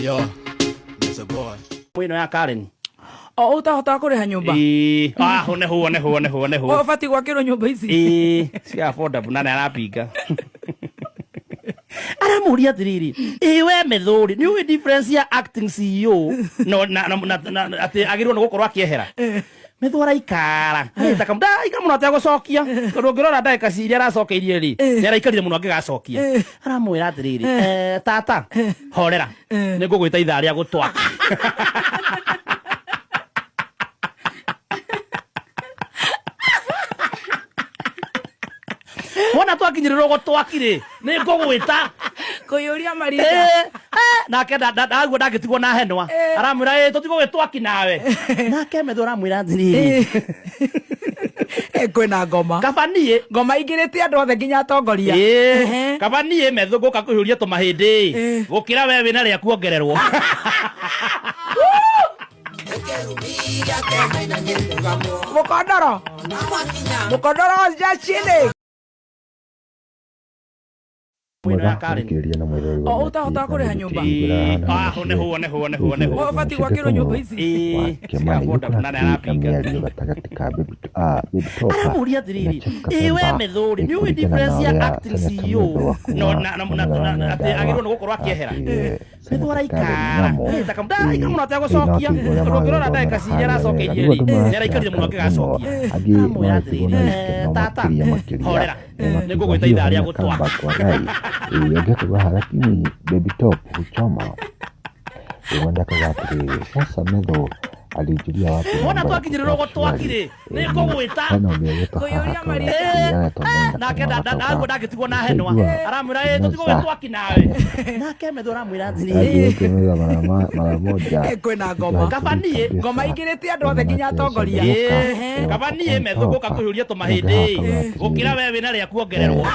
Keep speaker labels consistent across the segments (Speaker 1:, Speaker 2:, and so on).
Speaker 1: Yo, it's a boy.
Speaker 2: Ĩno ya Karen.
Speaker 3: O ũtahotaga kũrĩha nyũmba.
Speaker 2: Ĩĩ, ah, neho neho neho neho.
Speaker 3: O ũbatiĩ gwakĩrwo nyũmba ici.
Speaker 2: Ĩĩ, cia affordable na nĩ arapinga. Aramũria atĩrĩrĩ, ĩ we Methũrĩ, nĩ ũĩ difference ya acting CEO no na na na na atĩ agĩrĩirwo nĩ gũkorwo akĩehera? Methu araikara. Arĩtaka ndaikara mũno ategũcokia. Tondũ ũngĩrora ndagĩka iria aracokeirie rĩ, nĩ araikarire mũno angĩgacokia. Aramwĩra atĩrĩrĩ, "Eh, tata, horera. Nĩ ngũgwĩta ithaa rĩa gũtwaka." Wona twakinyĩrĩrwo gũtwaki rĩ, nĩ ngũgwĩta.
Speaker 3: Kũiyũria marinda.
Speaker 2: Eh, eh, nake ndaguo ndangĩtigwo na henwa. Aramwĩra ĩ tũtigũgĩtwaki nawe. Nake Methu aramwĩra atĩrĩrĩ,
Speaker 3: Eh, kwĩna ngoma.
Speaker 2: Kaba niĩ
Speaker 3: Ngoma ingĩrĩte andũ othe nginya atongoria.
Speaker 2: Ĩĩ,
Speaker 3: Ehe.
Speaker 2: kaba niĩ Methu ngũka kũihũria tũmahĩndĩ gũkĩra we wĩna rĩa kuongererwo.
Speaker 3: Mũkondoro. Mũkondoro jacini.
Speaker 2: Ĩno ya
Speaker 4: Mwega
Speaker 2: Karen.
Speaker 4: mũthikĩrĩria na mwĩroreri wa
Speaker 3: O ũtahotaga kũrĩha nyũmba.
Speaker 2: Ĩĩ, ah, neho neho neho neho.
Speaker 3: O ũbatiĩ gwakĩrwo nyũmba ici.
Speaker 2: Ĩĩ,
Speaker 4: wa
Speaker 2: cia
Speaker 4: Kĩmani
Speaker 2: affordable na nĩ
Speaker 4: nĩkũratuĩka
Speaker 2: arapinga.
Speaker 4: mĩario gatagatĩ ka Baby Topper
Speaker 2: Aramũria
Speaker 4: na
Speaker 2: atĩrĩrĩ,
Speaker 4: Jeff
Speaker 2: ĩ we
Speaker 4: Kapemba
Speaker 2: Methũrĩ, nĩ ũĩ
Speaker 4: kũringana na
Speaker 2: difference ya
Speaker 4: ũrĩa
Speaker 2: acting
Speaker 4: Senator
Speaker 2: CEO
Speaker 4: Methu wa
Speaker 2: no
Speaker 4: kuma
Speaker 2: na na
Speaker 4: mwena
Speaker 2: na
Speaker 4: wa
Speaker 2: na atĩ agĩrĩirwo
Speaker 4: Nyandarua
Speaker 2: nĩ gũkorwo akĩehera?
Speaker 4: atĩire
Speaker 2: Methu
Speaker 4: Senator
Speaker 2: araikara.
Speaker 4: Karen Nyamu
Speaker 2: Arĩtaka ndaikara mũno
Speaker 4: ĩĩ no
Speaker 2: ategũcokia.
Speaker 4: tũigue ũrĩa
Speaker 2: Tondũ ũngĩrora
Speaker 4: magĩthomera
Speaker 2: ndagĩka iria
Speaker 4: harĩa wega
Speaker 2: aracokeirie
Speaker 4: rĩu
Speaker 2: rĩ,
Speaker 4: andũ
Speaker 2: nĩ araikarire mũno
Speaker 4: marakĩrakara mũno
Speaker 2: angĩgacokia.
Speaker 4: angĩ
Speaker 2: Aramwĩra
Speaker 4: magĩtigwo
Speaker 2: atĩrĩrĩ,
Speaker 4: na
Speaker 2: "Eh,
Speaker 4: gĩkeno
Speaker 2: tata,
Speaker 4: makĩria makĩria
Speaker 2: horera, nĩ
Speaker 4: makiuga
Speaker 2: ngũgwĩta
Speaker 4: hiyo
Speaker 2: ithaa rĩa
Speaker 4: haina
Speaker 2: gũtwaka."
Speaker 4: comeback walai. Ĩĩ ũngĩ akauga haha lakini Baby Top huchoma. Ĩĩ wenda akauga atĩrĩrĩ sasa Methu alijulia wapi
Speaker 2: Wona
Speaker 4: namba ya
Speaker 2: twakinyĩrĩrwo
Speaker 4: kutoa
Speaker 2: gũtwaki
Speaker 4: shwari.
Speaker 2: rĩ, nĩ ngũgwĩta.
Speaker 4: Hena ũngĩ ũgĩtwo haha
Speaker 3: Kũiyũria
Speaker 4: akauga
Speaker 3: marinda.
Speaker 4: atĩrĩrĩ aretwo Mwenda
Speaker 2: Nake
Speaker 4: Kang'au akauga
Speaker 2: ndaguo ndangĩtigwo na henwa.
Speaker 4: ushaigua
Speaker 2: Aramwĩra ĩ
Speaker 4: kimeza
Speaker 2: tũtigũgĩtwaki nawe. Nake Methu aramwĩra atĩrĩrĩ,
Speaker 4: akimeza mara moja
Speaker 3: Eh, kwĩna
Speaker 4: kitu
Speaker 3: ngoma.
Speaker 2: Kaba
Speaker 4: haitulii
Speaker 2: niĩ,
Speaker 4: kabisa.
Speaker 3: Ngoma ingĩrĩte andũ othe nginya
Speaker 4: Manake
Speaker 3: atongoria.
Speaker 4: Shangaluka
Speaker 2: Ĩĩ, kaba niĩ Methu ngũka kũihũria tũmahĩndĩ gũkĩra we wĩna rĩa kuongererwo.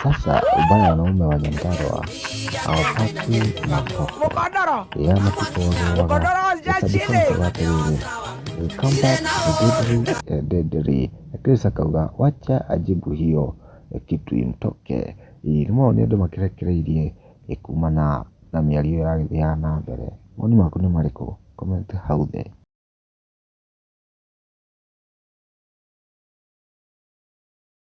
Speaker 4: Sasa ubaya wanaume wa Nyandarua hawapati matope
Speaker 3: Mũkondoro.
Speaker 4: ya matipogeaga
Speaker 3: Mũkondoro jacini.
Speaker 4: Come back deadly. Chris akauga wacha ajibu hiyo kitu imtoke. Ĩĩ nĩ mawoni andũ makĩrekereirie kumana na mĩario ĩyo ĩragĩthiaga na mbere. Mawoni maku nĩ marĩkũ? Comment hau thĩ.